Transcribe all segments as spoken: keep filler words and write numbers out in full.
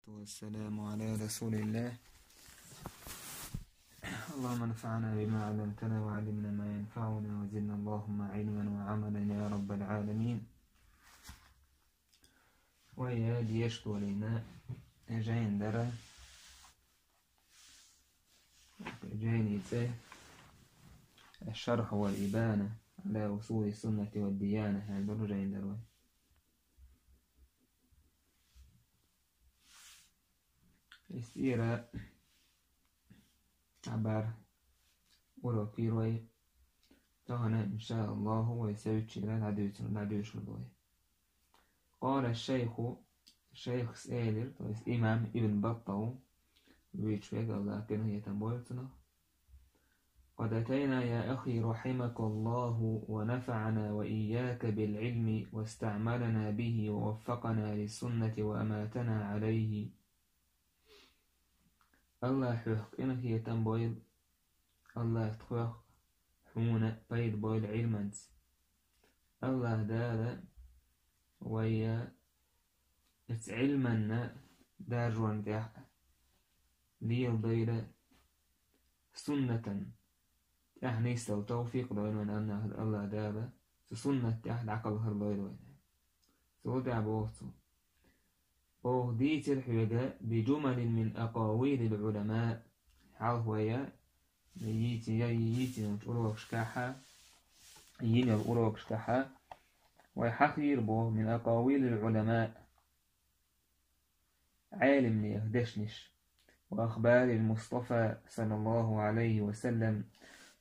والسلام على رسول الله. اللهم انفعنا بما علمتنا وعلمنا ما ينفعنا وزدنا اللهم علما وعملا يا رب العالمين. Вай дешаш долийна жайна дара, жайни цӀи «الشرح والإبانة على أصول السنة والديانة» аьлла долу жайна дара вай. Иза тӀера цхьа бархӀ урок йира вай. Тахана, иншааллаху, вай севцчера дӀадуьйцур, дӀадуьйцур ду вай. قال الشيخ, шайхас элира, то есть имам Ибн Баттал, вуьйцуш верг, АллахӀа къинхетам бойла цунах: قد أتينا يا أخي رحمك الله ونفعنا وإياك بالعلم واستعملنا به ووفقنا للسنة وأماتنا عليه. АллахӀа хьох къинхетам бойла, АллахӀа тхох, хьуна пайда бойла Ӏилманца. АллахӀа Дала вай оцу Ӏилманна даржорна тӀехь леладайра, суннатан тӀехь нисдала тавфикъ дойла вайна АллахӀа Дала, цу суннат тӀехь дӀакхалхар лойла вайна. Цул тӀаьхьа боху цо: «Оха дийцира хьоьга بجمل من أقاويل العلماء». Хьалха вай йийци-, йийцинчу урокашкахьа, йина йолу урокашкахьа, вай хьахийра боху من أقاويل العلماء, Ӏелимнех дешнаш, وأخبار المصطفى صلى الله عليه وسلم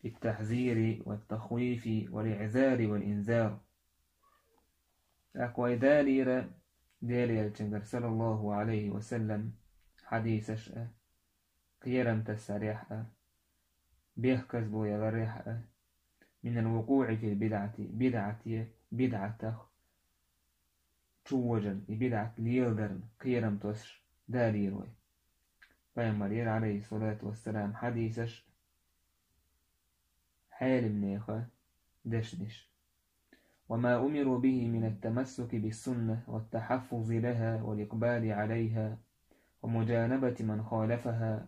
في التحذير والتخويف والإعذار والإنذار. ТӀаккха вай далийра Делан элчангара, саллаллаху Ӏалайхи ва саллам, хьадисаш а, кхерам тассарехь а, бехказло яларехь а, من الوقوع في البدعة, бидӀате, бидӀатах чувожарна, и бидӀат леладарна кхерам тосуш далийра вай. Пайхамарера, Ӏалайхиссалату вассалам, хьадисаш, Ӏелимнеха дешнаш. وما أمروا به من التمسك بالسنة والتحفظ لها والإقبال عليها ومجانبة من خالفها.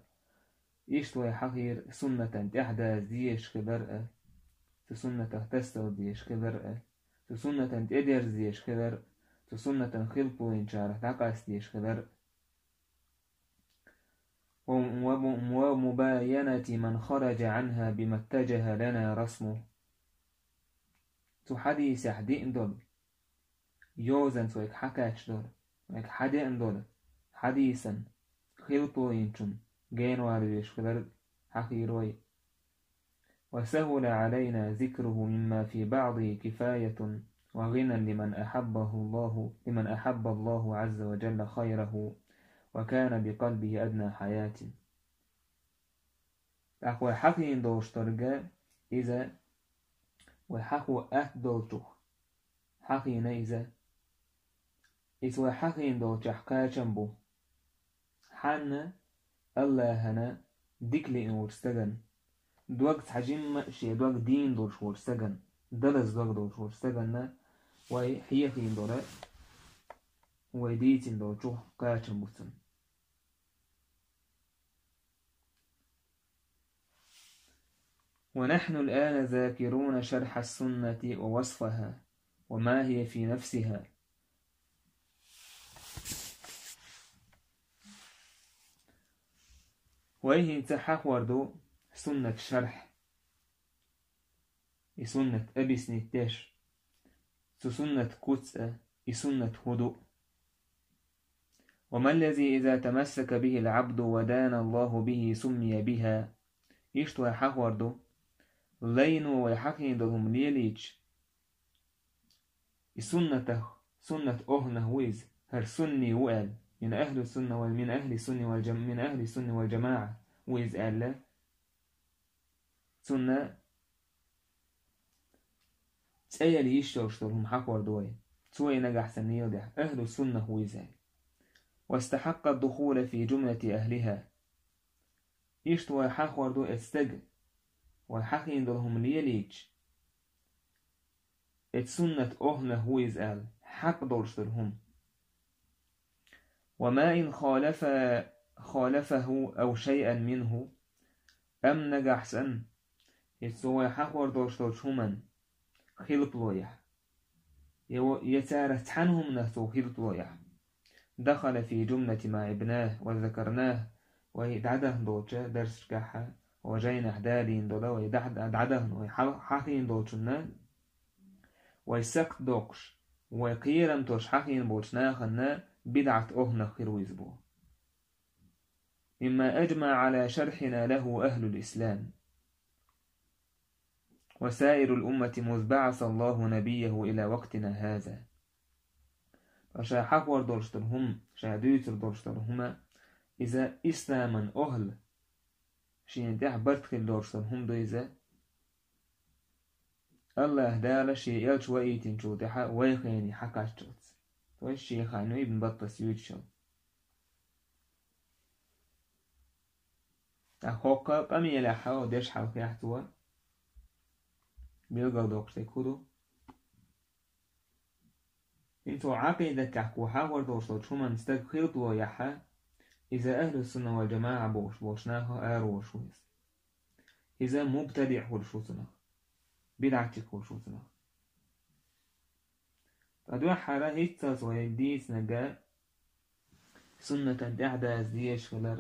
Иштта вай хьахийра суннатан тӀаьхьадаза дезаш хилар а, цу суннатах тасадала дезаш хилар а, цу суннатан тӀедерза дезаш хилар а, цу суннатан хилпалойначарах дӀакъаста дезаш хилар а. وم-، وم-، ومباينة من خرج عنها بما اتجه لنا رسمه. Цу хьадисехь деана долу, йозанца вайга хьакхаьчна долу, вайга хьадеана долу хьадисан хилпалойначун генавала везаш хилар а хьахийра вай. وسهل علينا ذكره مما في بعضه كفاية وغنى لمن أحبه الله، لمن أحب الله عز وجل خيره وكان بقلبه أدنى حياة. ТӀаккха вай хьахийна долуш дерг а, иза вай хьахо атта долчух хьахийна иза. Иза вай хьахийна долчохь кхачам бу. Хьанна АллахӀана дика лиъна волчу стагана, дог цхьа жимма а шен дог дийна долуш волчу стагана, далаза дог долуш волчу стаганна вай хьехийна долу, вай дийцина долчух кхачам бу цунна. ونحن الآن ذاكرون شرح السنة ووصفها وما هي في نفسها. Вай хӀинца хьахор ду суннат шархь. И суннат объяснить деш, цу суннат куц а, и суннат хӀун ду. وما الذي إذا تمسك به العبد ودان الله به سمي بها. Иштта вай хьахор ду, лайно вай хьахийна долу хӀума лелийча, и суннатах, суннат охӀнах ву иза, хӀара сунни ву аьлла, من أهل السنة وال-، من أهل السنة والجم-، من أهل السنة والجماعة ву иза аьлла, цунна цӀе яла йиш йолуш долу хӀума хьахор ду вай. Цо и нагахь санна леладехь, ахӀлу суннах ву иза. واستحق الدخول في جملة أهلها. Иштта вай хьахор ду, эцу стага вай хьахийна долу хӀума лелийча, эцу суннат охӀнах ву иза аьлла, хьакъ долуш долу хӀума. وما إن خالف خالفه أو شيئا منه. Амма нагахь санна, иза цо вай хьахор долуш долчу хӀуманна хилпало яхь, я во-, я царах цхьана хӀуманах цо хилпало яхь, دخل في جملة ما عبناه وذكرناه, вай дӀадахна долчу дарсашкахьа, вай жайнахь далийна долу, вай дӀа-, дӀадахна, вай хьал-, хьахийна долчунна, вай сакхт доккхуш, вай кхерам тосуш хьахийна болчу нахана бидӀат охӀнах хир ву иза боху. مما أجمع على شرحنا له أهل الإسلام وسائر الأمة منذ بعث الله نبيه إلى وقتنا هذا. Ткъа ша хьахор долуш долу хӀума, ша дуьйцур долуш долу хӀума, иза исламан охӀла шена тӀехь барт хир долуш долу хӀума ду иза. АллахӀ Дала Шен элча ваийтинчул тӀаьхьа вайхене хьакхаччалц. То есть Шен хан ю Ибн Баттас юьйцуш йолу. ТӀаккха хӀокху къамелехь хьо деш хьалхехь цо билгалдоккхуш дерг хӀун ду? ХӀинца хӀокху Ӏакъидатехь кху хьахор долуш долчу хӀуманна стаг хилпало яхь, иза ахӀлу сунна вал жамаӀа бохуш болчу нахах араволуш ву иза. Иза мубтадиӀ хуьлуш ву цунах, бидӀатчиг хуьлуш ву цунах. Ткъа дуьххьара хӀинццалц вай дийцинарг суннатан тӀаьхьадаза дезаш хилар,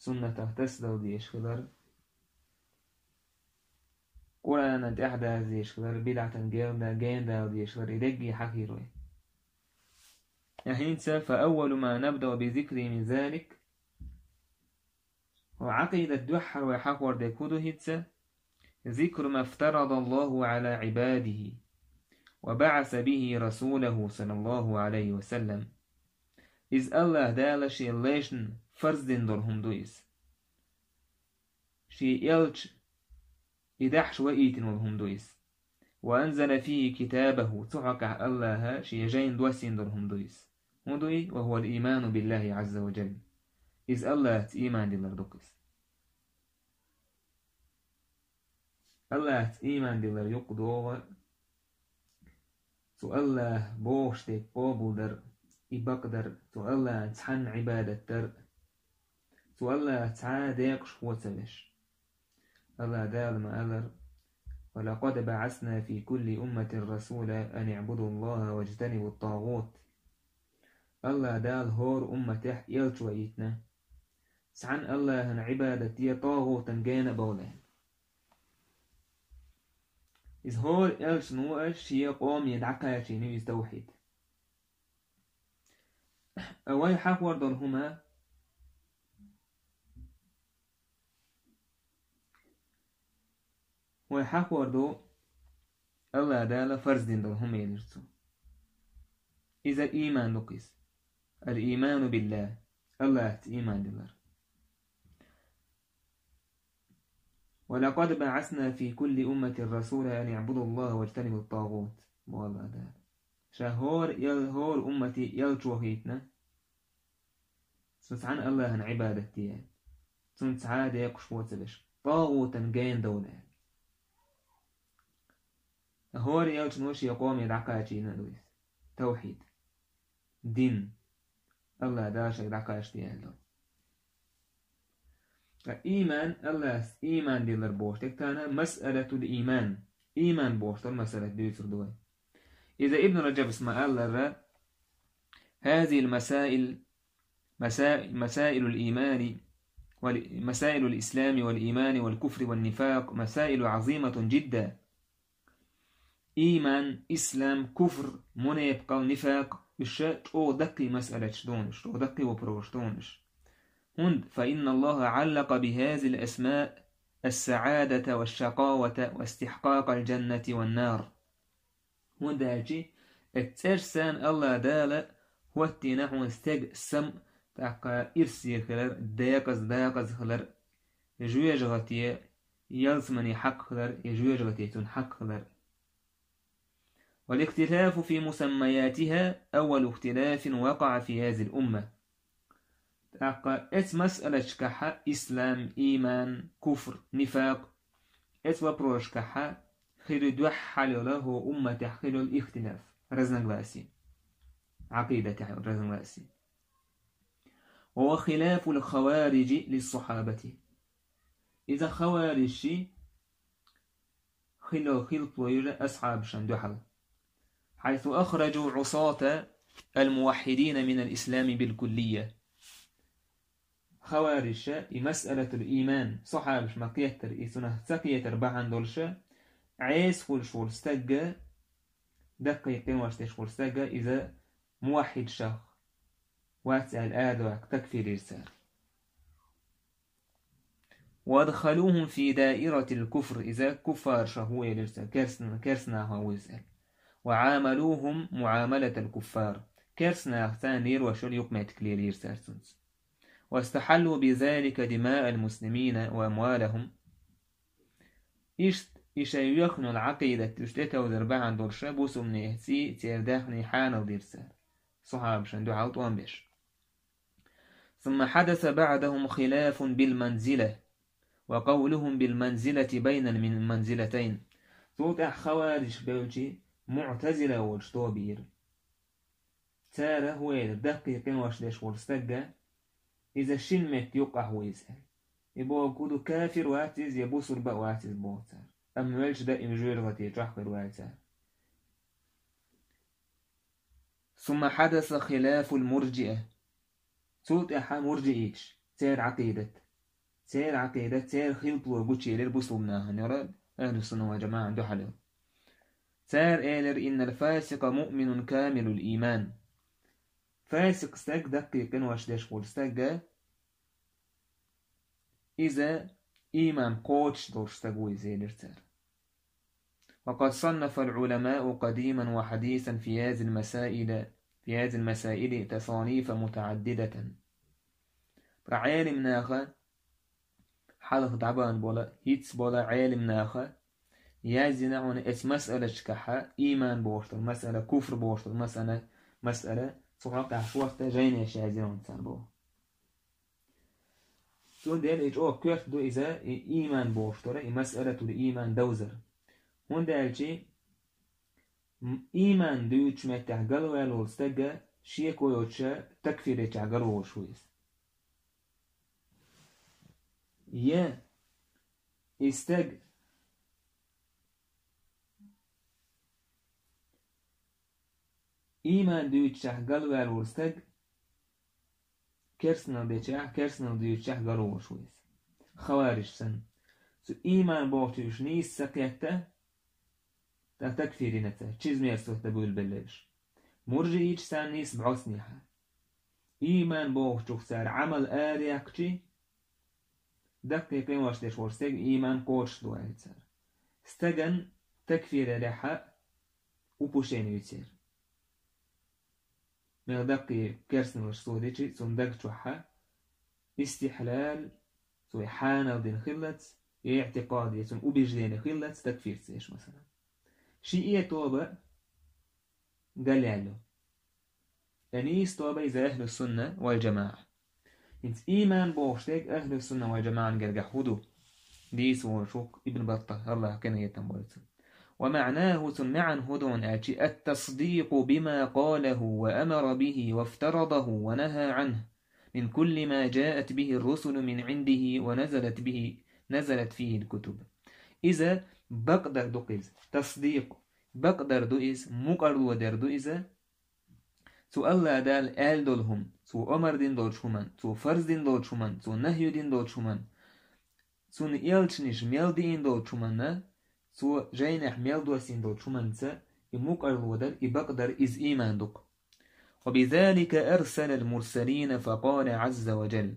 суннатах тасадала дезаш хилар, Къуръанан тӀаьхьадаза дезаш хилар, бидӀатан генда-, генадала дезаш хилар, и дерриге хьахийра вай. ТӀаккха хӀинца, فأول ما نبدأ بذكره من ذلك, хӀокху Ӏакъидат дуьххьара вай хьахор дерг хӀун ду хӀинца? ذكر ما افترض الله على عباده وبعث به رسوله صلى الله عليه وسلم. Иза АллахӀ Дала Шен лайшна фарз дина долу хӀума ду иза. Шен элча и дахьаш ваийтина волу хӀума ду иза. وأنزل فيه كتابه, цу хьокъехь АллахӀа Шен жайна доссийна долу хӀума ду иза. ХӀун ду и? وهو الإيمان بالله عز وجل. Иза АллахӀаца ийман дилар ду иза. АллахӀаца ийман дилар юкъа догӀу, цу АллахӀа бохуш дерг къобалдар, и бакъдар, цу АллахӀан цхьанна Ӏибадат дар, цу АллахӀах цхьа а декъашхо ца веш. АллахӀ Дала ма-аллара: ولقد بعثنا في كل أمة رسولا أن اعبدوا الله واجتنبوا الطاغوت. АллахӀ Дала хӀора умматехь элча ваийтина, цхьана АллахӀан Ӏибадат де, тагӀутан гена а бовла аьлла. Иза хӀора элчано а шен къоме дӀакхачийна ю иза тавхьид. А вай хьахор долу хӀума, вай хьахор ду АллахӀ Дала фарз дина долу хӀума элира цо. Иза ийман ду иза. الإيمان بالله, АллахӀаца ийман дилар. ولقد بعثنا في كل أمة رسولا أن اعبدوا الله واجتنبوا الطاغوت, боху АллахӀ Дала. Ша хӀора эл-, хӀора уммате элча ваийтина, цу цхьана АллахӀан Ӏибадат де аьлла, цунна цхьа а декъашхо ца веш, тагӀутан гена довла аьлла. ХӀора элчано шен къоме дӀакхачийна а ду иза. Тавхьид. Дин. АллахӀ Дала шайга дӀакхачаде аьлла. Ткъа ийман, АллахӀаца ийман дилар бохуш дерг тахана مسألة الإيمان. Ийман бохуш долу масъалат дуьйцур ду вай. Иза Ибн Раджабас ма-аллара: هذه المسائل مسا-، مسائل الإيمان وال-، مسائل الإسلام والإيمان والكفر والنفاق مسائل عظيمة جدا. Ийман, ислам, куфр, мунепакъал, нифакъ, уьш чӀогӀа даккхий масъалаташ ду уьш, чӀогӀа даккхий вопросаш ду уьш. ХӀунда, فإن الله علق بهذه الأسماء السعادة والشقاوة واستحقاق الجنة والنار. ХӀунда аьлча, оцу цӀерашца АллахӀ Дала хӀоттийна хьуна стеган сам, тӀаккха ирсе хилар, декъаза, декъаза хилар, жоьжахате, ялсамане хьакъ хилар, я жоьжахате цунна хьакъ хилар. والاختلاف في مسمياتها أول اختلاف وقع في هذه الأمة. ТӀаккха эцу масъалаташкахьа, ислам, ийман, куфр, нифакъ, эцу вопросашкахьа хир ю дуьххьал йолу хӀокху умматехь хир йолу ихтилаф, разногласие. Ӏакъидатехь йолу разногласие. وهو خلاف الخوارج للصحابة. Иза хаварижий хило хилпо йира асхьабашан дуьхьал. حيث أخرجوا عصاة الموحدين من الإسلام بالكلية. Хаварижа и масъалатул иман, сахьабаш ма кхеттара, и цунах ца кхетар бахьана долуша, Ӏеса хуьлуш волу стагга, даккхий къинош деш волу стагга, иза муваххьидшах вац аьлла арадоккху, такфир йира цара. وأدخلوهم في دائرة الكفر, иза куффаршах ву элира цара, керстна-, керстнахах ву иза аьлла. وعاملوهم معاملة الكفار, керстнах царна лелош йолу юкъаметтиг лелийра цара цуьнца. واستحلوا بذلك دماء المسلمين وأموالهم. Иштта и шайн йоьхна йолу Ӏакъидат уьш тӀетовзар бахьана долуша бусулбанийн цӀий, церан даьхний хьанал дира цара, сахьабашан дуьхьал тӀом беш. ثم حدث بعدهم خلاف بالمنزلة، وقولهم بالمنزلة بين المنزلتين. Цул тӀаьхьа хаварижаш бевлчи, муӀтазила волчу тоба йира. Цара хӀун элира, даккхий къинош деш волу стагга, иза шина метта юккъехь ву иза аьлла. И бохург хӀун ду, кафир вац иза, я бусулба а вац иза боху цара. Амма велча даим жоьжахати чохь хир ваьлла цара. ثم حدث خلاف المرجئة. Цул тӀаьхьа муржииташ, церан Ӏакъидат. Церан Ӏакъидат, церан хилпало гучуелира бусулба нахана йолу, ахьлу сунна вал джамаӀан дуьхьал йолу. Цара элира: إن الفاسق مؤمن كامل الإيمان. Фасикъ стаг, даккхий къинош деш волу стагга, иза ийман кхочуш долуш стаг ву иза, элира цара. وقد صنف العلماء قديما وحديثا في هذه المسائل، في هذه المسائل تصانيف متعددة. Ткъа Ӏелим наха, хьалха дӀабахана болу, хӀинца болу Ӏелим наха яздина хьуна эцу масъалашкахьа, ийман бохуш долу масъала, куфр бохуш долу масъала, масъала, цу хьокъехь шортта жайнаш яздина хьуна цара боху. Цундела и чӀогӀа коьрта ду иза, и ийман бохуш долу, и масъалатул ийман довзар. ХӀунда аьлча, м-, ийман дуьйцучу меттехь галваьлла волу стагга шеко йоцуша такфир ечохь галволуш ву иза. Я и стаг ийман дуьйцучехь галваьлла волу стаг, керстанал дечехь, керстанал дуьйцучехь галволуш ву иза. Хавариж санна. Цу ийман бохучуьнга нийса ца кхетта, тӀаккха такфир йина цара, чизмерсо дан буьйлабелла уьш. Муржииташ санна нийса бӀостанехьа. Ийман бохучух цара Ӏамал араяьккхичи, даккхий къинош деш волу стеган ийман кхочуш ду аьлла цара. Стеган такфир ярехьа упущение ю церан. Мел даккхий керстаналш содичи, цунна даг чохьа истихьлал, цо и хьанал дина хиллац, я иътикъад, я цунна убеждение хиллац, такфир ца еш, масала. Шиъе тоба галъяьлло. Ткъа нийса тоба иза ахьлу сунна вал джамаӀа. ХӀинца ийман бохуш дерг ахьлу сунна вал джамаӀан гергахь хӀун ду? Дийца волуш ву-кх Ибн Баттал, АллахӀ къинхетам бойла цунна. ومعناه, цуьнан маьӀна хӀун ду аьлча, التصديق بما قاله وأمر به وافترضه ونهى عنه من كل ما جاءت به الرسل من عنده ونزلت به، نزلت فيه الكتب. Иза бакъдар ду-кх иза, тасдикъ, бакъдар ду иза, мукъарло дер ду иза, цу АллахӀ Дала аьлла долу хӀума, цо омар дина долчу хӀуманна, цо фарз дина долчу хӀуманна, цо нахью дина долчу хӀуманна, цуьнан элчанаша мел дина долчу хӀуманна, цо жайнехь мел доссийна долчу хӀуманца и мукъарло дар, и бакъдар, иза ийман ду-кх. وبذلك أرسل المرسلين فقال عز وجل.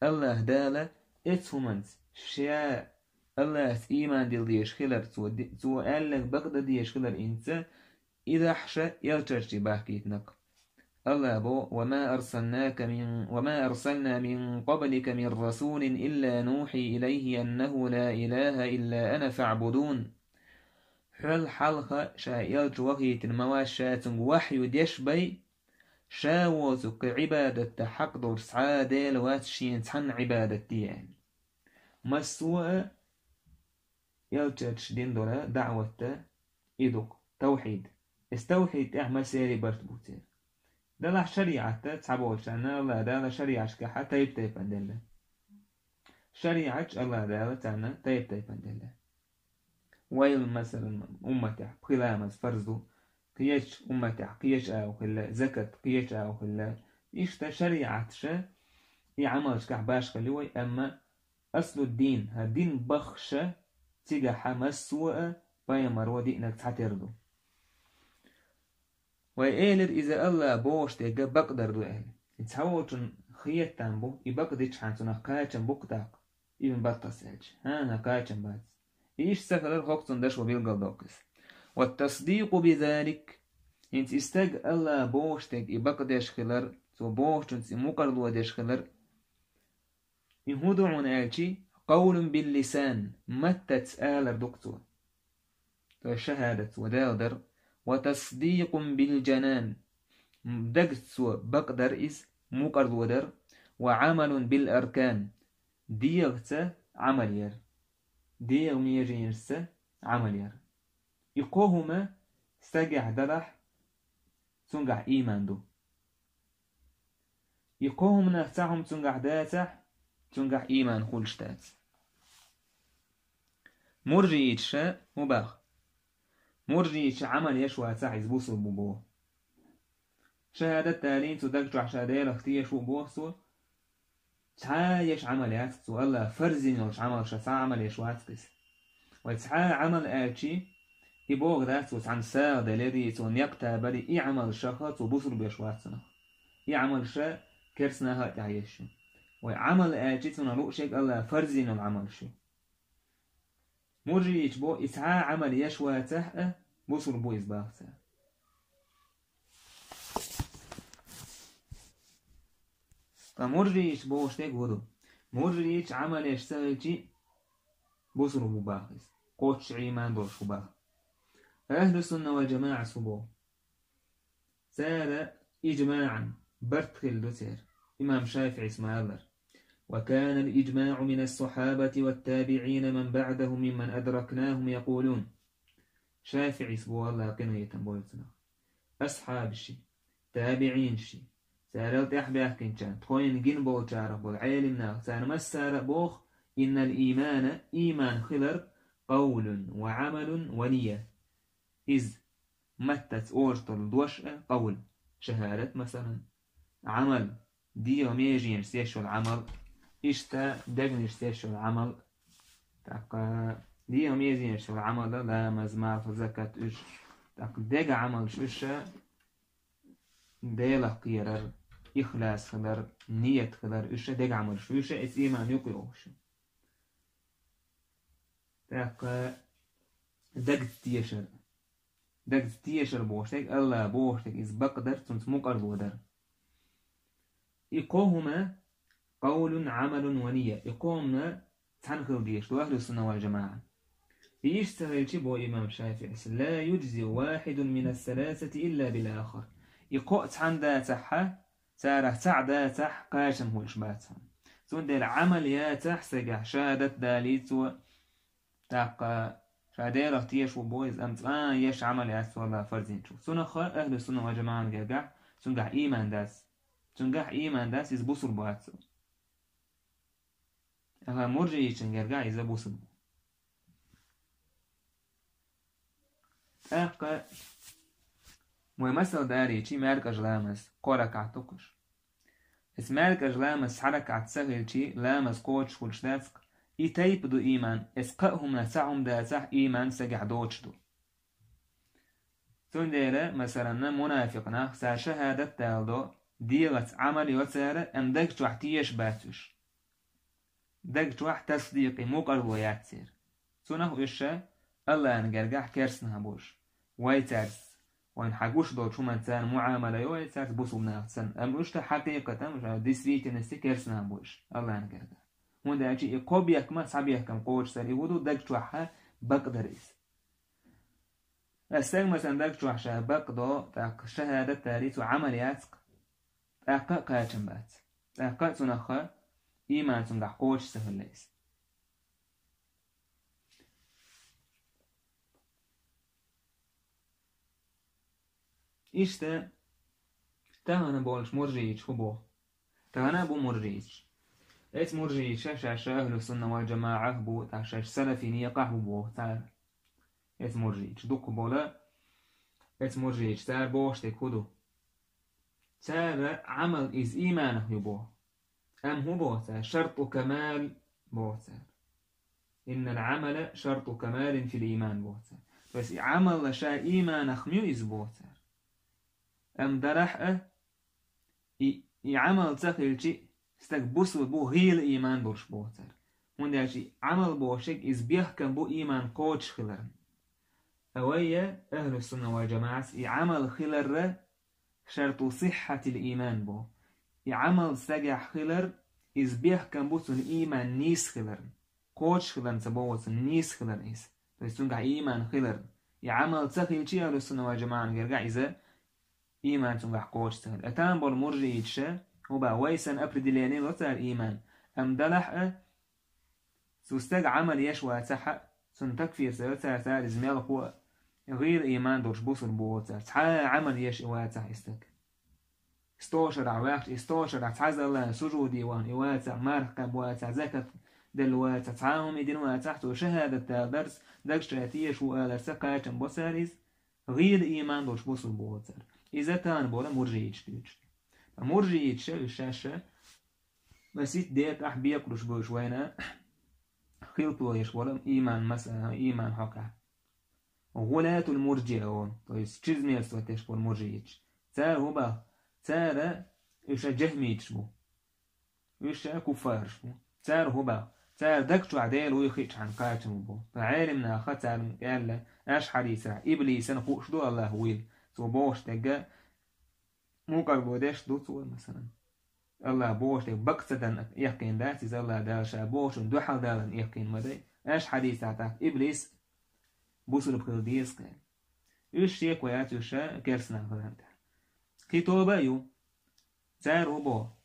АллахӀ Дала эцу хӀуманца, ша АллахӀца ийман дилла дезаш хилар, цо ди-, цо аьлларг бакъдан дезаш хилар инца, и дахьаша элчанаш чу бахкийтинарг. АллахӀа боху: وما أرسلناك من، وما أرسلنا من قبلك من رسول إلا نوحي إليه أنه لا إله إلا أنا فاعبدون. Хьол хьалха ша элча вахийтина ма вац ша цуьнга вахью деш бен, ша воцург кхин Ӏибадат дан хьакъ долуш цхьа а Дела вац, шена цхьанна Ӏибадат де аьлла. Массо а элчанаш дина долу даӀват и ду-кх, тавхьид. Эс тавхьид тӀехь массеран а барт бу церан. Делахь шариӀат цхьаболчарна АллахӀ Дала шариӀаташкахь тайп-тайпана делла. ШариӀаташ АллахӀ Дала царна тайп-тайпана делла. Вай, масалан, умматехь пхи ламаз фарз ду, кхечу умматехь кхечу агӀо хилла, закат кхечу агӀо хилла. Иштта шариӀаташа и Ӏамалшкахь башхалла ю вай, амма аслу дин, хӀара дин баххаша, цигахь массо а пайхамаро диънарг цхьатера ду. Вай элира иза АллахӀ бохуш дерг бакъдар ду аьлла. И цхьаволчун хетам бу, и бакъдичхьана цунах кхачам бу-кх тӀаккха, Ибн Баттас аьлча. ХӀан-хӀа, кхачам бац. И иштта ца хилар хӀокху цунна дашо билгалдоккху иза. «Ва тасдикъу би залик». ХӀинца и стаг АллахӀ бохуш дерг и бакъдеш хилар, цо бохучунца и мукъарло деш хилар, и хӀун ду хьуна аьлчи, къавлун бил лисан, маттаца алар ду-кх цо. То есть шахӀадат цо далар, ва тасдикъун бил жанан, дагца цо бакъдар иза, мукъарло дар, ва Ӏамалун бил аркан, дегӀаца Ӏамал яр, дегӀан меженашца Ӏамал яр. И кхо хӀума стагехь далахь, цуьнгахь ийман ду. И кхо хӀуманах цхьа хӀума цуьнгахь дацахь, цуьнгахь ийман хуьлуш дац. Муржииташа хӀун боху? Муржииташа Ӏамал еш вацахь, иза бусулба ву боху. ШахӀадат далийна цо, даг чохь ша Делах тешаш ву боху цо. Цхьа а еш Ӏамал яц-кх цо, АллахӀа фарз йина йолчу Ӏамалшах цхьа а Ӏамал еш вац-кх иза. Вай цхьа а Ӏамал аьлчи, и боху дац цо, цхьана сагӀа делира, цо некъ табара, и Ӏамалшах цо бусулба веш вац цунах. И Ӏамалш керстанаха а тӀехь еш ю. Вай Ӏамал аьлчи, цунах луъуш ерг АллахӀа фарз йина йолу Ӏамалш ю. Муржииташа боху, и цхьа а Ӏамал еш вацахь а, бусулба ву иза боху цара. Ткъа муржииташа бохуш дерг хӀун ду? Муржииташа Ӏамал еш ца хилчи, бусулба ву боху иза. Кхоччуш ийман долуш ву боху. Ахьлу сунна вал жамаӀас хӀун боху? Цара ижмаӀан барт хилла ду церан. Имам ШафиӀис ма-аллара: «Ва канал иджмаӀу минас сахьабати ват табиӀина ман баӀдахум мимман адракнахум якъулун». ШафиӀис боху, АллахӀа къинхетам бойла цунах: асхьабаши, табиӀинаши, царал тӀаьхьабаьхкинчарна, тхойна гина болчарах болу Ӏелам нах, царна массара а боху: «Иннал иймана», ийман хилар, «къавлун ва Ӏамалун ва ния». Иза маттаца олуш долу дош а, къавл, шахӀадат, масалан, Ӏамал, дегӀан меженашца еш йолу Ӏамал, иштта дегнашца еш йолу Ӏамал, тӀаккха дегӀан меженашца йолу Ӏамал, ламаз, марха, закат, уьш, тӀаккха деган Ӏамалш уьш, Делах кхерар, ихлас хилар, ният хилар, уьш деган Ӏамалш, уьш иза ийман юкъа йогӀуш ю. ТӀаккха дагца тешар. Дагца тешар бохуш дерг, АллахӀа бохуш дерг, иза бакъдар, цунца мукъарло дар. И кхо хӀума, къавлун, Ӏамалун ва ния, и кхо хӀума цхьаьна хила дезаш ду ахьлу сунна вал жамаӀа. И иштта ца хилчи, боху имам ШафиӀис: «Ла юджзиу вахьидун минас саласати илла бил ахар». И кхо а цхьаьна дацахь, царах цхьаъ дацахь, кхачам хуьлуш бац хьуна. Цундела Ӏамал яцахь стагехь, шахӀадат далийта цо, тӀаккха ша Делах тешаш ву боху иза, амма цкъа а еш Ӏамал яц цо АллахӀа фарз йинчух. Цунах а ахьлу сунна вал жамаӀан гергахь, цуьнгахь ийман дац. Цуьнгахь ийман дац, иза бусулба вац цо. Аха, муржиитийн гергахь иза бусулба ву. ТӀаккха вай масал далийчи, маьркӀажа ламаз, кхо ракаӀат ду-кх уьш. Иза маьркӀажа ламаз цхьа ракаӀат ца хилчи, ламаз кхочуш хуьлуш дац-кх, и тайпа ду ийман, иза кхаа хӀуманах цхьа хӀума дацахь, ийман стагехь доцуш ду. Цундела, масалан, мунафикъ нах, цара шахӀадат даладо, дегӀаца Ӏамал йо цара, амма даг чохь тешаш бац уьш. Даг чохь тасдикъи, мукъарло яц церан. Цунах уьш АллахӀан гергахь керстанах бу уьш. Вай цаьрца, вайна хьан гуш долчу хӀуманца царна муӀамала йо вай цаьрца, бусулба нахаца санна. Амма уьш хьакъикъатан, уьш действительности керстанах бу уьш АллахӀан гергахь. ХӀунда аьлча и кхо бехкамах цхьа бехкам кхочуш цара, и хӀун ду, даг чохь бакъдар иза. Аса стаг, масалан, даг чохь ша бакъдо, тӀаккха шахӀадат далий, цо Ӏамал яц-кх, тӀаккха а кхачам бац. ТӀаккха а цунах ийман цуьнгахь кхочуш ца хилла иза. Иштта, Тахана болуш муржийча хӀу боху? Тахана бу муржийча. Эц муржийча шаьш ахьлу сунна вал джамаӀах бу, тӀаккха шаьш салафи некъахь бу боху цара. Эц муржийча дукха бола, эц муржийча цара бохуш дерг хӀу ду? Цара Ӏамал иза ийманах ю боху. Амма хӀу боху цара? Шарту камал боху цара. Иннал Ӏамала шарту камалин фил ийман боху цара. То есть и Ӏамал ша ийманах ю иза боху цара. Амма дарахь а, и, и Ӏамал ца хилчи, стаг бусулба бу гӀийла ийман долуш боху цара. ХӀунда аьлча и Ӏамал бохуш ерг иза бехкам бу ийман кхочуш хиларна. А вай я, ахьлу сунна вал джамаӀас, и Ӏамал хиларра шарту сиххьатил ийман бу. И Ӏамал стагехь хилар, иза бехкам бу цуьнан ийман нийса хиларна. Кхочуш хиларна ца боху, цуьнан нийса хиларна иза. То есть цуьнгахь ийман хиларна. И Ӏамал ца хилчи, ахьлу сунна вал джамаӀан гергахь иза ийман цуьнгахь кхочуш ца хилар. А тахана болу муржийчаша, хӀу боху, вай санна определение ло цара ийман. Амма далахь а, цу стага Ӏамал еш вацахь а, цунна такфир ца йо цара, цара иза мелхо а, гӀийла ийман долуш бусулба боху цара. Цхьа а Ӏамал еш и вацахь и стаг. Сто шарахь ваьхча, и сто шарахь цхьа а Аллахьан сужуде вахана и вацахь, марха кхаьбна вацахь, закат делла вацахь, цхьа а хӀума и дина вацахь, цо шахӀадат дала дарца, дагчу ша теша ву аларца кхачам бо цара иза, гӀийла ийман долуш бусулба боху цара. Иза тахана болу муржийчаша дуьйцуш. Муржийчаша, уьш шаьш а, масийтта декъахь бекхалуш бу уьш вайна, хилпо еш болу ийман маса-, ийман хьокъехь. ГӀулатул муржиа олу, то есть чрезмерство деш болу муржийча. Цара хӀу боху? Цара, уьш а джахмиташ бу. Уьш а куффараш бу. Цара хӀу боху? Цара даг чохь Дела вуй хиъчхьана кхачам бу. Ткъа Ӏелам наха царна аьлла, аш хьадийсарахь, иблисана хууш ду Аллахь вуйла. Цо бохуш дерг а мукъарло деш ду цо, масалан. Аллахь бохуш дерг бакъ ца дан эккхийна дац, иза Аллахь Дала ша бохучунна дуьхьал даларна эккхийна ма дай. Аш хьадийсарахь тӀаккха иблис бусулба хила деза кхел. Уьш шеко яц уьш а керстанах хиларна тӀехь. Кхин тоба а ю. Цара хӀу боху?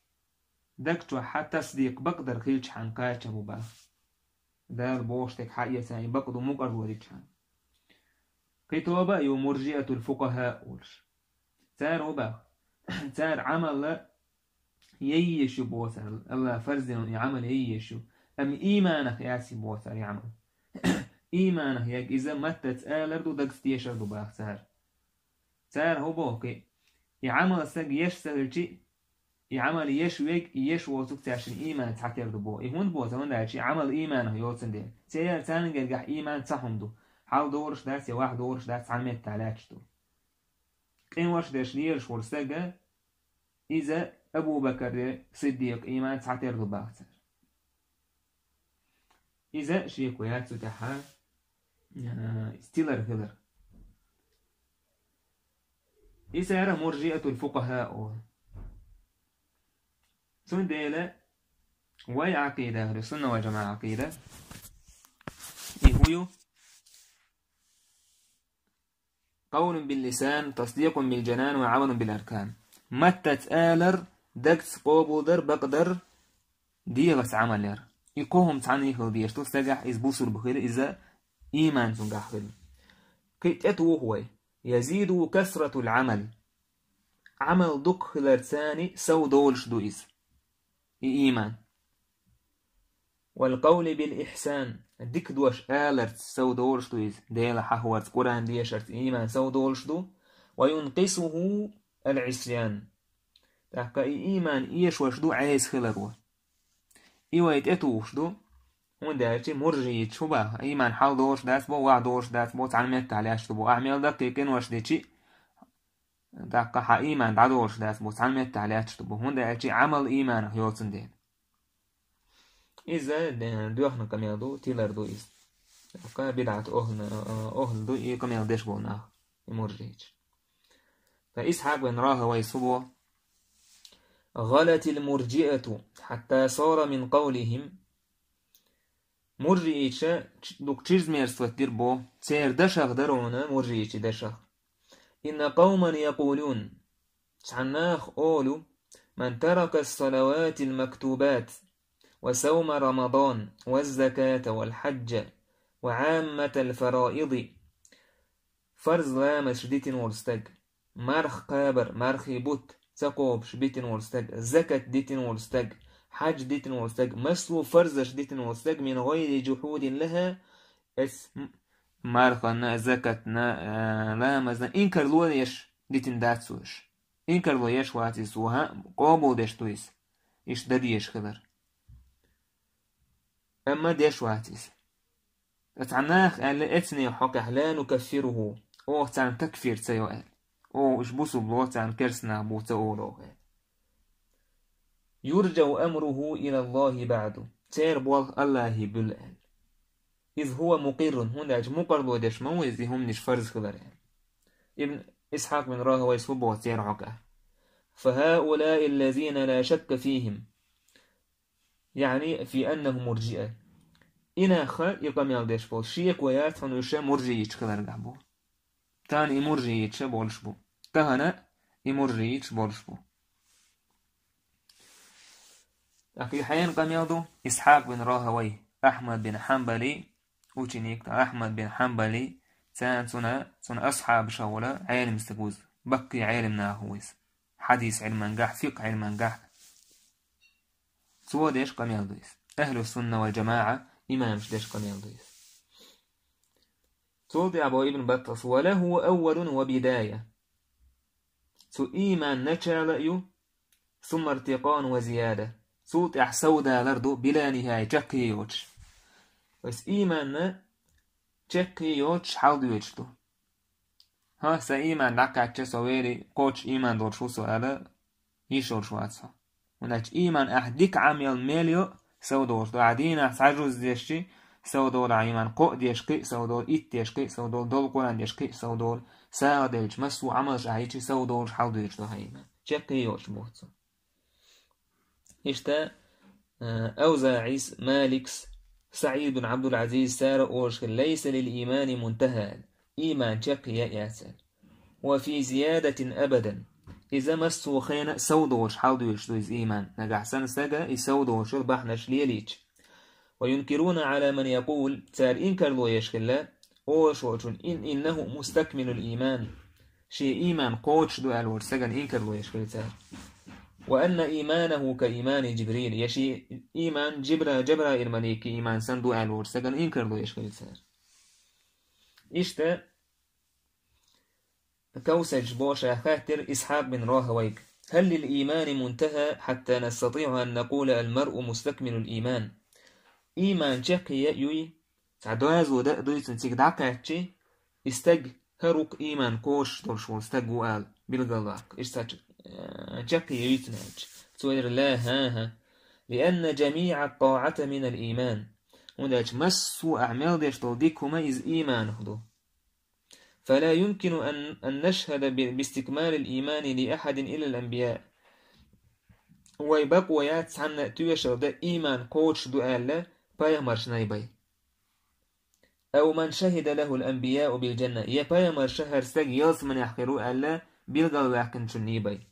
Даг чохь хьан тасдикъ бакъдар хилчхьана кхачам бу боху. Дала бохуш дерг хьаэца и бакъ ду мукъарло дичхьана. Кхин тоба а ю муржиатул фукъахӀа олуш. Цара хӀу боху? Цара Ӏамал а яйеш ю боху цара, Аллахь фарз дина и Ӏамал яйеш ю. Амма ийманах яц и боху цара и Ӏамал. Ийманах ерг иза маттаца алар ду, дагца тешар ду боху цара. Цара хӀу боху кхин? И Ӏамал стаг еш ца хилчи, и Ӏамал еш верг, и еш воцург цаьршинна ийман цхьатера ду боху. И хӀунда боху цара? ХӀунда аьлча и Ӏамал ийманах йоцун дела. Церан царна гергахь ийман цхьа хӀума ду. Хьал долуш дац я ваьхьа долуш дац, цхьана меттехь лаьтташ ду. Къинош деш лелаш волу стаг а, иза Абу-Бакар я Сиддикъ ийман цхьатера ду боху цара. Иза шеко яц цу тӀехь, а, иза тилар хилар. И цара муржиатул фукъахӀа олу. Цундела вай Ӏакъида, ахьлу сунна вал джамаӀа Ӏакъида, и хӀу ю? Къавлун бил лисан, тасдикъун бил джанан ва Ӏамалун бил аркан. Маттаца алар, дагца къобалдар, бакъдар, дегӀаца Ӏамал яр. И кхо хӀума цхьаьна хила дезаш ду стагехь, иза бусулба хила, иза ийман цуьнгахь хила. Кхин тӀетуху вай: язиду касратул Ӏамал. Ӏамал дукха хиларца сов долуш ду иза, и ийман. Вал къавли бил ихсан, дика дош аларца сов долуш ду иза, Дела хьахорца, Къуръан дешарца ийман сов долуш ду. Ва юнкъисуху ал Ӏисян. ТӀаккха и ийман эшош ду Ӏеса хиларо. И вай тӀетухуш ду, хӀунда аьлча муржийчаша хӀу боху, ийман хьал долуш дац боху, ваьхьа долуш дац боху, цхьана меттехь лаьтташ ду боху. Ахьа мел даккхий къинош дичи, тӀаккха хьан ийман дӀадолуш дац боху, цхьана меттехь лаьтташ ду боху. ХӀунда аьлча Ӏамал ийманах йоцун дела. Иза, э, доьхна къамел ду, тилар ду иза. ТӀаккха бидӀат охӀла, э, охӀла ду и къамел деш болу нах, и муржийчаша. Ткъа Исхьакъ бин Рахавайс хӀу боху: «غلت المرجئة حتى صار من قولهم». Муржиича ч-, дукха чрезмерство дира боху, церан дашах дара хьуна, муржиичийн дашах: «إن قوما يقولون», цхьана наха олу: «من ترك الصلوات المكتوبات وصوم رمضان والزكاة والحج وعامة الفرائض». Фарз ламазаш дитина волу стаг, марха кхабар, мархий бутт, ца кхобуш битина волу стаг, закат дитина волу стаг, хьаьж дитина волу стаг, массо а фарзаш дитина волу стаг, мин гӀайри жухудин лаха, эс м-, мархана, закатна, а, ламазна инкарло еш дитина дац цо уьш. Инкарло еш вац иза, цо хӀаъ, къобалдеш ду иза, иштта дан дезаш хилар. Амма деш вац иза. Цхьа наха аьлла, эцне хьокъехь, ла нукаффируху, оха царна такфир ца йо аьлла. Оха уьш бусулба ло, царна керста нах бу ца олу оха аьлла. Юржау амруху ила Аллахи баъду, церан болх Аллахе буьллу аьлла. Из хӀува мукъиррун, хӀунда аьлча мукъарло деш ма ву иза, и хӀуманаш фарз хилар аьлла. Ибн Исхьакъ бин Рахавайс хӀун боху церан хьокъехь? Фа хӀаулаи аллазина ла шакка фихим. Яъни, фи аннахум муржиа. И нах, и къамел деш болу, шеко яц хьуна уьш муржииташ хиларгахь бу. Тахана и муржииташ болуш бу. Тахана и муржииташ болуш бу. ТӀаккха и хьенан къамел ду? Исхьакъ бин Рахавай, Ахьмад бин Хьанбали, ученик, Ахьмад бин Хьанбали, царна цуьнан, цуьнан асхьабашах волу Ӏелам стаг ву иза. Баккхий Ӏелам нах ву иза. Хьадис Ӏилмангахь, фикъхӀ Ӏилмангахь. Цо деш къамел ду иза. Ахьлу сунна вал жамаӀа имамаш деш къамел ду иза. Цул тӀаьхьа боху Ибн Баттас: «Ва лаху аввалун ва бидая». Цу иман начало а ю, сумма иртикъаун ва зияда. Цул тӀаьхьа совдалар ду, била нихая, чаккхе йоцуш. Ас иманна чаккхе йоцуш хьалдоьцуш ду. ХӀа, сан иман дӀакхаьчча, со вери кхочуш иман долуш ву со аьлла, йиш йолуш вац хьо. ХӀунда аьлча иман ахь дика Ӏамал мел йо, совдолуш ду. Ахь дийнахь цхьа жуз дешчи, совдолу ахь иман, кхоъ деш кхин а совдолу, итт деш кхин а совдолу, долу Къуръан деш кхин а совдолу, сагӀа делча, массо а Ӏамалш ахь йичи, совдолуш хьалдоьцуш ду хьан иман. Чаккхе йоцуш боху цо. Иштта, э, АвзаӀис, Маликс, СаӀид бин Ӏабдул-Ӏазиз, цара олуш хилла: «Лайса лил имани мунтаха», иман чаккхе яц аьлла. «Ва фи зиядатин абадан». Иза массо а хенахь совдолуш хьалдоьцуш ду иза иман. Нагахь санна стага и совдолуш йолу бахьанаш лелийча. «Ва юнкируна Ӏала ман якъул», цара инкарло еш хилла, олуш волчун: «Ин, иннаху мустакмилул иман». Шен иман кхочуш ду аьлла волчу стагана инкарло еш хилла цара. «Ва анна иманаху ка имани Жибрил». Я шен иман Жибра-, Жабраил маликан иман санна ду аьлла волчу стагана инкарло еш хилла цара. Иштта, Кавсарчу боху ша хаьттира Исхьакъ бин Рохавайга: «Хьал лил имани мунтаха хьатта настатиӀу ан накъула ал маръу мустакмилул иман?» Иман чаккхе а юй, цхьа доазо дан а дуй цунна, цига дӀакхаьччи, и стаг хӀара ву-кх иман кхочуш долуш волу стаг ву ала билгалваккха. Иштта цхьа ч-, э, чаккхе юй цунна аьлча. Цо элира: «Ла, хӀан-хӀа. Лианна жамиӀа ат-таӀати минал иман». ХӀунда аьлча массо а ахь мел деш долу дика хӀума иза иманах ду. «Фала юмкину ан, ан нашхӀада би, бистикмалил имани ли ахьадин иллал анбияъ». Вай бакъо яц цхьанна а тоьшалла дан, иман кхочуш ду аьлла, пайхамаршна а бен. «Ав ман шахӀида лахул анбияъу бил жанна», я пайхамарша хӀара стаг ялсаманехь хир ву аьлла, билгалваьккхинчунна а бен.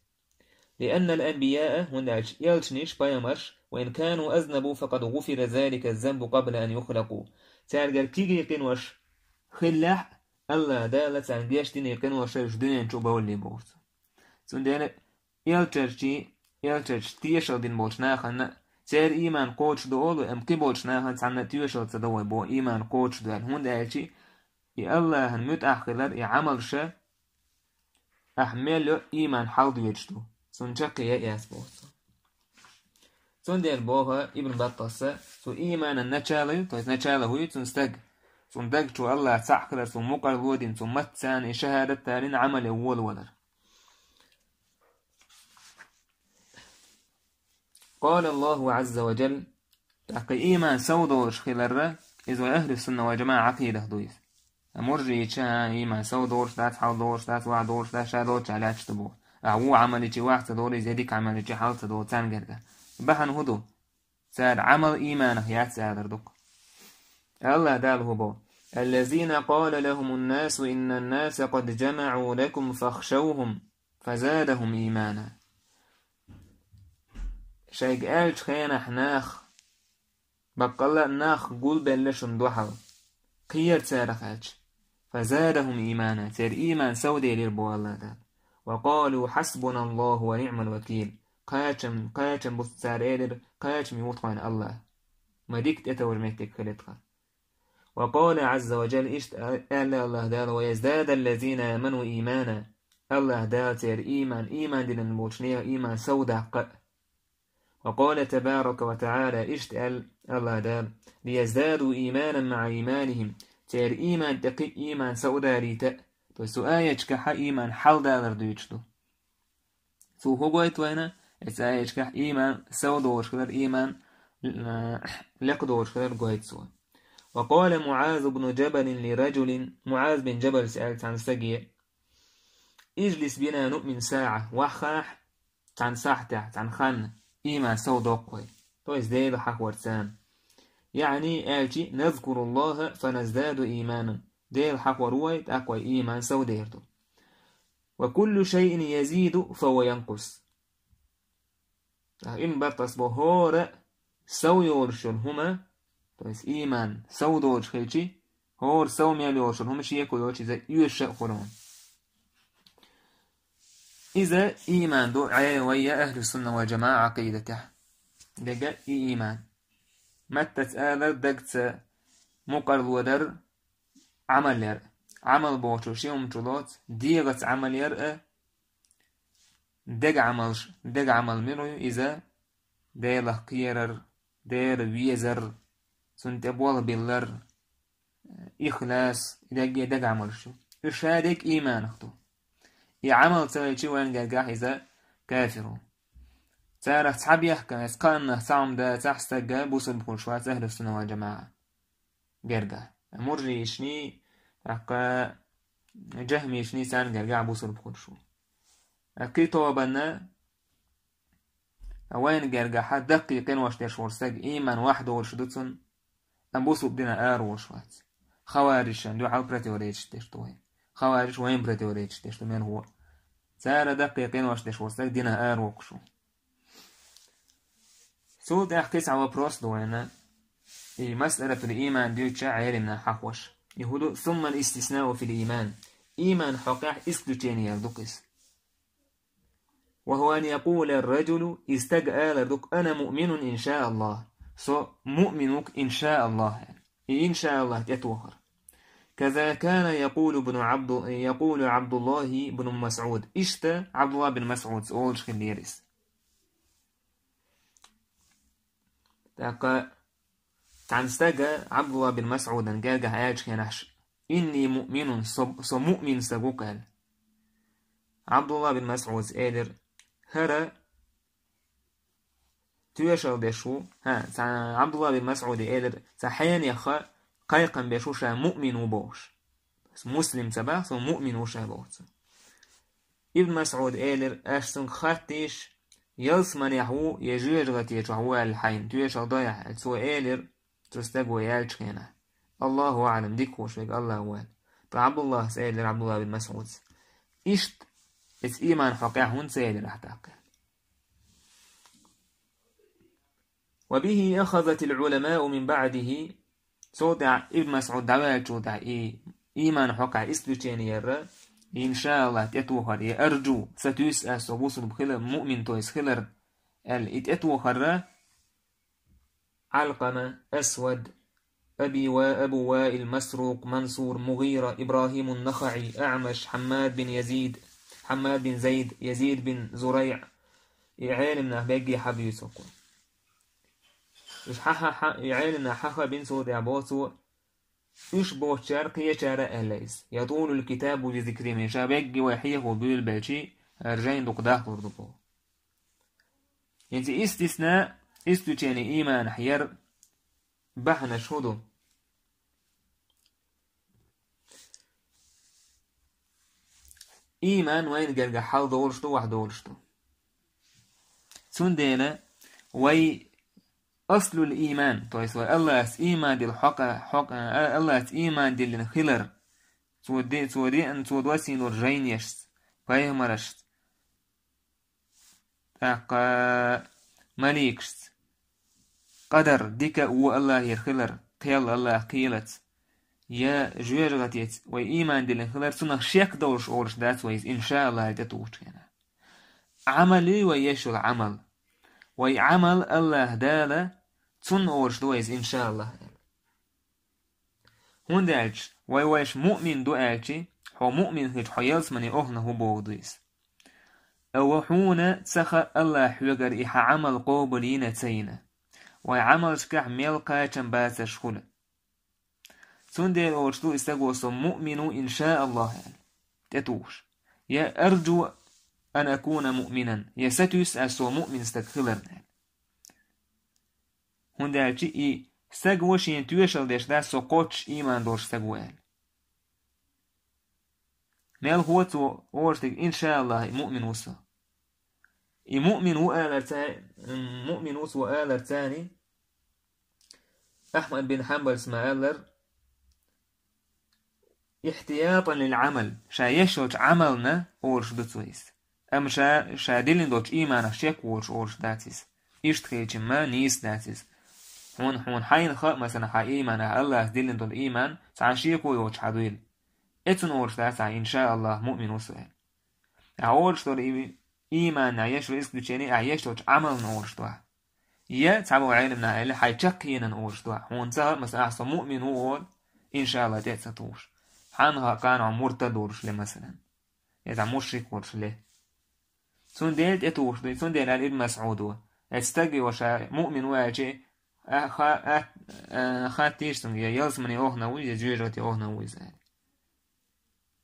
«Лианнал анбияъ», хӀунда аьлча элчанаш, пайхамарш, «ва ин кану азнабу, факъад гӀуфира залика занбу къабла ан юхлакъу». Цаьргара кегий къинош хиллехь а, АллахӀ Дала царна гечдина къиношна уьш дуьнен чу бовллий боху цо. Цундела элчанашчий, элчанашца тоьшалла дина болчу нахана, церан иман кхочуш ду олу, амма кхиболчу нахана цхьанна а тоьшалла ца до вай боху, иман кхочуш ду аьлла. ХӀунда аьлча и АллахӀан муьтӀахь хилар, и Ӏамалша ахь мел йо иман хьалдоьцуш ду. Цунна чаккхе а яц боху цо. Цундела боху Ибн Баттаса, цу иманан начало ю, то есть начало хӀун ю цуьнан стаг. Цуьнан даг чу АллахӀ цхьаъ хилар, цунна мукъарло дина, цунна маттаца и шахӀадат далийна Ӏамале волавалар. Къала Аллаху Ӏазза ва Джалла, тӀаккха иман совдолуш хиларра, иза вай ахьлу сунна вал жамаӀа Ӏакъидах ду иза. Муржиича, а, иман совдолуш дац, хьалдолуш дац, вахдолуш дац, шадолча лаьтташ ду боху. Ахьа ву Ӏамал йичи ваха ца долу иза, я дика Ӏамал йичи хьал ца долу царна гергара. Бахьана хӀун ду? Цара Ӏамал иманах яц алар ду-кх. АллахӀ Дала хӀун боху? «Аллазина къала лахумун насу иннан наса къад жамаӀу лакум фахшавхум». «Фазадахум имана». Шайга аьллачу хенахь наха, баккъалла а нах гулбелла шуна дуьхьал, кхера царах аьлча, «фазадахум имана», церан иман совделира боху АллахӀ Дала. وقالوا حسبنا الله ونعم الوكيل. Кхачам, кхачам буц цара элира, кхачам ю тхойна АллахӀ. Ма дика тӀетовжа меттиг хилира тхан. وقال عز وجل, иштта аьлла АллахӀ Дала: ويزداد الذين آمنوا إيمانا. АллахӀ Дала церан ийман, ийман диллина болчу нехан ийман сов даккха а. وقال تبارك وتعالى, иштта аьлла АллахӀ Дала: ليزدادوا إيمانا مع إيمانهم. Церан ийман тӀе кхин а ийман сов далийта а. То есть цу аяташкахь ийман хьалдалар дуьйцуш ду. Цо хӀун гойту вайна? Эцу аяташкахь ийман сов долуш хилар, ийман, э, лекха долуш хилар гойту цо. وقال معاذ بن جبل لرجل, МуӀаз бин Джабалс аьлла цхьана стаге: اجلس بنا نؤمن ساعة, вахахь цхьана сахьтехь, цхьана ханна, ийман сов доккху вай. То есть Дела хьахор царна. يعني, аьлчи, نذكر الله فنزداد إيمانا. Дела хьахор ву вай, тӀаккха вай ийман сов дер ду. وكل شيء يزيد فهو ينقص. Ин бартас бо хӀора сов йолуш йолу хӀума, то есть ийман сов доцуш хилчи, хӀора сов мел йолуш йолу хӀума шеко йолчу иза оьшуш а хуьлу. Иза ийман ду Ӏе вай я ахӀлу сунна вал джамаӀа Ӏакъидатехь. Дега и ийман. Маттаца алар, дагца мукъарло дар, Ӏамал яр. Ӏамал бохучу ши хӀума чу лоцу, дегӀаца Ӏамал яр а, дега Ӏамалш, дега Ӏамал мила ю иза, Делах кхерар, Дела везар, Цунна тӀе болх биллар, ихлас, и дерриге дега Ӏамалш ю. Уьш ша дерг ийманах ду. И Ӏамал ца хилчи вайн гергахь иза кафир ву. Царах цхьа бехкам, эс кхааннах цхьа хӀума дацахь стага бусурба хуьлуш вац ахӀлу сунна вал джамаӀа гергахь. Муржийшний, тӀаккха джахмийшний царна гергахь бусурба хуьлуш ву. Кхин тобанна, вайна гергахь даккхий къинош деш волу стаг ийман вахдолуш ду цунна, амма бусурба динан ара волуш вац. Хаварижшина дуьхьал противоречить деш ду вай. Хаварижш вайна противоречить деш ду, мел хӀора. Цара даккхий къинош деш волу стаг динан ара воккхуш ву. Цул тӀаьхьа кхин цхьа вопрос ду вайна, и масъалатул ийман дуьйцучу Ӏелимна хьахош. И хӀун ду, суммал истиснау фил ийман. Ийман хьокъехь исключение яр ду кхиса. وهو أن يقول الرجل, и стаг алар ду-кх: أنا مؤمن إن شاء الله. Со муъмин ву-кх, иншааллахӀ, аьлла. И иншааллахӀ тӀетохар. كذا كان يقول ابن عبد، يقول عبد الله بن مسعود. Иштта Ӏабдулла бин МасӀудс олуш хиллера иза. ТӀаккха цхьана стага Ӏабдулла бин МасӀудан гергахь аьллачу хенахь: «Инни муъминун, со, со муъмин стаг ву-кх», – аьлла. Ӏабдулла бин МасӀудс элира: «ХӀара тоьшалла деш ву». ХӀа, цхьа Ӏабдулла бин МасӀуде элира: «Цхьа хьенеха кхайкхам беш ву ша муъмин ву бохуш. Муслим ца боху, со муъмин ву ша боху цо». Ибн МасӀуда элира: «Аш цуьнга хаттийша, ялсаманехь ву я жоьжахати чохь ву аьлла хьайна тоьшалла дой ахь?» – аьлла. Цо элира, цу стага вай аьллачу хенахь: «Аллаху аӀлам, дика хууш верг АллахӀ ву», – аьлла. Ткъа Ӏабдуллас элира, Ӏабдулла бин МасӀудс: «Иштта эца ийман хьокъехь хӀунда ца элира ахь тӀаккха?» وبه أخذت العلماء من بعده. Цул тӀаьхьа Ибн МасӀуд дӀаваьллачул тӀаьхьа и ийман хьокъехь исключение яр, иншааллахӀ тӀетохар, я аржу, сатуьйсу ас со бусурба хилар, муъмин, то есть хилар, аьлла, и тӀетохар Ӏалкъама, Асвад, Аби Ва-, Абу Ваил, Масрукъ, Мансур, МугӀира, Ибрахимун-Нахаъи, АӀмаш, Хьаммад бин Язид, Хьаммад бин Зайд, Язид бин ЗурайгӀ, и Ӏелам нах бегге хьабуьйцу-кх. Уьш хьа-, хьа-, хьа-, и Ӏелам нах хьаха бина, цул тӀаьхьа боху цо: «Уьш бохучара кхечара аьлла иза: ятулул китабу би зикрихим, ша бегге вай хьехо буьйлабелчи, хӀара жайна дукха дахлур ду боху». ХӀинца истисна, исключение ийманахь яр бахьанаш хӀун ду? Ийман вайна гергахь хьалдолуш ду, вахдолуш ду. Цундела вай аслул ийман, то есть вай АллахӀаца ийман дилла хьокъа-, хьокъа-, а, АллахӀаца ийман диллина хилар, цо де-, цо деана, цо доссийна долу жайнашца, пайхамарашца, тӀаккха маликашца, къадар, дика а, вон а АллахӀера хилар, кхел АллахӀа кхелац, я жоьжагӀатеца вай ийман диллина хилар, цунах шек долуш олуш дац вай иза, иншаАллахӀ, тӀетухучу хенахь. Ӏамал ю вай еш йолу Ӏамал. Вай Ӏамал АллахӀ Дала, цунна олуш ду вай иза, иншаАллахӀ, аьлла. ХӀунда аьлча, вай вайша муъмин ду аьлчи, хьо муъмин хилча, хьо ялсамане охӀна хӀу боху ду иза. Ава хьуна ца хаьа АллахӀ хьоьгара и хьан Ӏамал къобал йина а, ца йина. Вай Ӏамалшкахь мел кхачам бацарш хуьлу. Цундела олуш ду и стаго со муъмин ву, иншаАллахӀ, аьлла, тӀетухуш. Я аржу ан акуна муъминан, я сатуьйсу ас со муъмин стаг хиларна, аьлла. ХӀунда аьлча и стаг ву шена тоьшалла деш дац, со кхоччуш ийман долуш стаг ву аьлла. Мелхо цо олуш дерг, иншаАллахӀ, и муъмин ву со. И муъмин ву алар ца-, муъмин ву цо алар царний, Ахьмад бин Хьанбалс ма-аллара, ихьтиятан лил Ӏамал, ша еш йолчу Ӏамална олуш ду цо иза. Амма ша, ша диллина долчу ийманах шек волуш олуш дац иза. Иштта хилча ма нийса дац иза. Хьуна, хьуна хьайна хаьа, масала, хьан ийманах, АллахӀца диллина долу ийман цхьана шеко йоцуш хьан дуйла. Эцунна олуш дац ахь, иншаАллахӀ, муъмин ву со аьлла. Ахь олуш долу и ийманна еш йолу исключение, ахь еш йолчу Ӏамална олуш ду ахь. Я цхьаболу Ӏеламнаха аьлла, хьайн чаккхенан олуш ду ахь. Хьуна ца хаьа, масала, ахь со муъмин ву олу, иншаАллахӀ, тӀе а ца тухуш. Хьанна хаьа, кхана хьо муртад волуш ле, масалан. Я цхьа мушрик волуш ле. Цундела тӀетухуш ду, цундела аьлла Ибн МасӀуда: «Эцу стаге ша муъмин ву аьлчи, а, ха-, а, а, хаттийша цуьнга, я ялсамане охӀна ву, я жоьжахате охӀна ву иза», аьлла.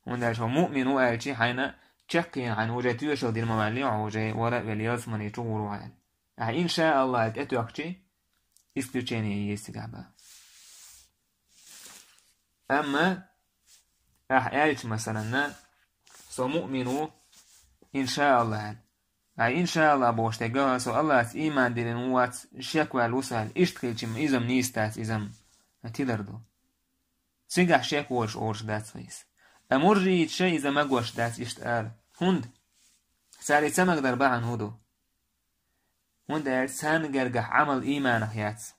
ХӀунда аьлча хьо муъмин ву аьлчи, хьайна чаккхе хьайна уже тоьшалла дина ма ваьлли, хьо уже вара а велла ялсамане чу гӀур ву хьо аьлла. Ахьа, иншаАллахӀ, тӀетоьхчи, исключение еза цигахь бан. Амма ахьа аьлча, масаланна, со муъмин ву, иншаАллахӀ, аьлла. Ахьа иншаАллахӀ бохуш дерг, со АллахӀца ийман диллина ву, вац, шек ваьлла ву со аьлла. Иштта хилча, иза-м нийса дац, иза-м тилар ду. Цигахь шек волуш олуш дац вай иза. Амма муржииташа иза магош дац иштта ала. ХӀунда? Цара и ца магадар бахьана хӀун ду? ХӀунда аьлча царна гергахь Ӏамал ийманах яц.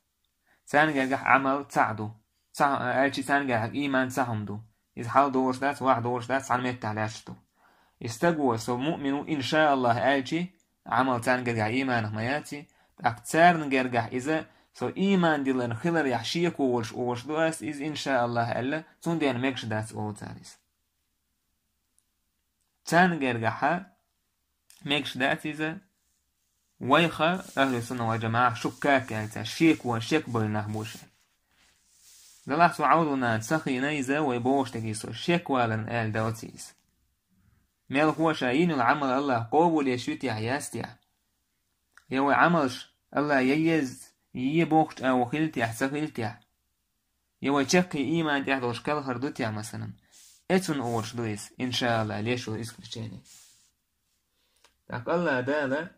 Царна гергахь Ӏамал цхьаъ ду. Цхьа-, аьлчи царна гергахь ийман цхьа хӀума ду. Иза хьал долуш дац, ваха долуш дац, цхьана меттехь лаьтташ ду. И стаг ву, со муъмин ву, иншаАллахӀ, аьлчи, Ӏамал царна гергахь ийманах ма яци, тӀаккха царна гергахь иза, со ийман диллина хиларехь шеко волуш олуш ду ас иза, иншаАллахӀ, аьлла, цундела мегаш дац олу цара иза. Царна гергахьа мегаш дац иза, вайха, ахӀлу сунна вал жамаӀа, шуккак аьлла цара, шеко, шек бевлла нах бу уьш аьлла. Делахь цо Ӏовдал нана ца хиъна иза, вай бохуш дерг иза, со шек валарна аьлла доций иза. Мелхо ша йина йолу Ӏамал АллахӀа къобал еш ю техьа, яц техьа? Я вай Ӏамалш АллахӀа я еза, е бохучу агӀо хила техьа, ца хила техьа? Я вай чаккхе ийман тӀехь долуш кхелхар ду техьа, масалан? Эцунна олуш ду иза, иншаАллахӀ, леш йолу исключение. ТӀаккха АллахӀ Дала